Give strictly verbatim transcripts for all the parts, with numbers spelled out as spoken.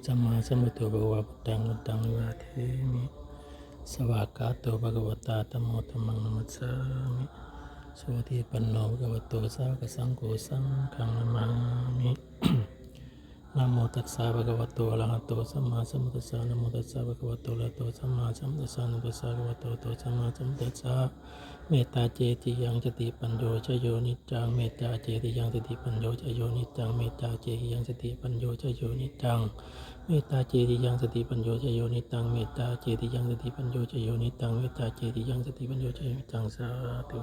สัมมาสัมพุทโธ ภะคะวา พุทธัง พุทธัง อภิวาเทมิ สวากขาโต ภะคะวะตา ธัมโม ธัมมัง นะมัสสามิ สุปฏิปันโน ภะคะวะโต สาวกสังโฆ สังฆัง นะมามิ นะโมตัสสะ ภะคะวะโต อะระหะโต สัมมาสัมพุทธัสสะ นะโมตัสสะ ภะคะวะโต อะระหะโต สัมมาสัมพุทธัสสะ นะโมตัสสะ ภะคะวะโต อะระหะโต สัมมาสัมพุทธัสสะ เมตตาเจติยัง สติปัญโญ ชโย นิจจัง เมตตาเจติยัง สติปัญโญ ชโย นิจจัง เมตตาเจติยัง สติปัญโญ ชโย นิจจัง เมตตาเจติยัง สติปัญโญ ชโย นิจจัง เมตตาเจติยัง สติปัญโญ ชโย นิจจัง เมตตาเจติยัง สติปัญโญ ชโย นิจจัง สาธุ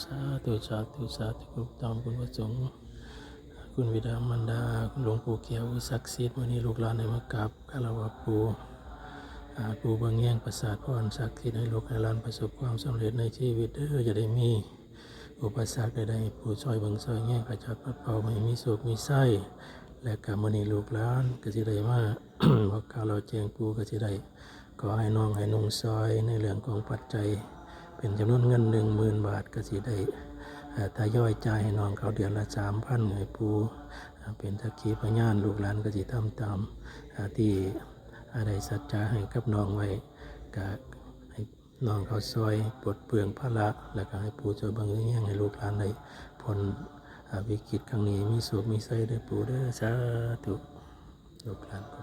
สาธุ สาธุ สาธุ ตามคุณพระสงฆ์ คุณบิดามารดา คุณหลวงปู่แก้ว ศักดิ์สิทธิ์ มื้อนี้ลูกหลานได้มากราบคารวะปู่ อ่า ปู่เบิ่งแยงประสาทพร ศักดิ์สิทธิ์ ให้ลูกให้หลานประสบความสำเร็จในชีวิตเด้อ อย่าได้มีอุปสรรคใดๆ ให้ปู่ช่วยเบิ่งช่วยแยง ขจัดปัดเป่า ให้มีโชคมีชัย และก็มื้อนี้ลูกหลานก็สิได้มา บอกกล่าวเล่าแจ้งปู่ ก็สิได้ ขอให้น้องให้นุ่งซอยในเรื่องของปัจจัย เป็นจำนวนเงิน หนึ่งหมื่น บาท ก็สิได้ เอ่อ ทยอยจ่ายให้น้องเขาเดือนละ สามพัน ให้ปู่ อ่า เป็นสักขีพยาน ลูกหลานก็สิทำตาม อ่า ที่ อ่า ได้สัจจะให้กับน้องไว้ ก็ให้น้องเขาซอยปลดเปลื้องภาระ แล้วก็ให้ปู่ช่วยเบิ่งแยงให้ลูกหลานได้พ้น อ่า วิกฤตครั้งนี้ มีโชคมีชัยเด้อปู่เด้อ สาธุ ลูกหลาน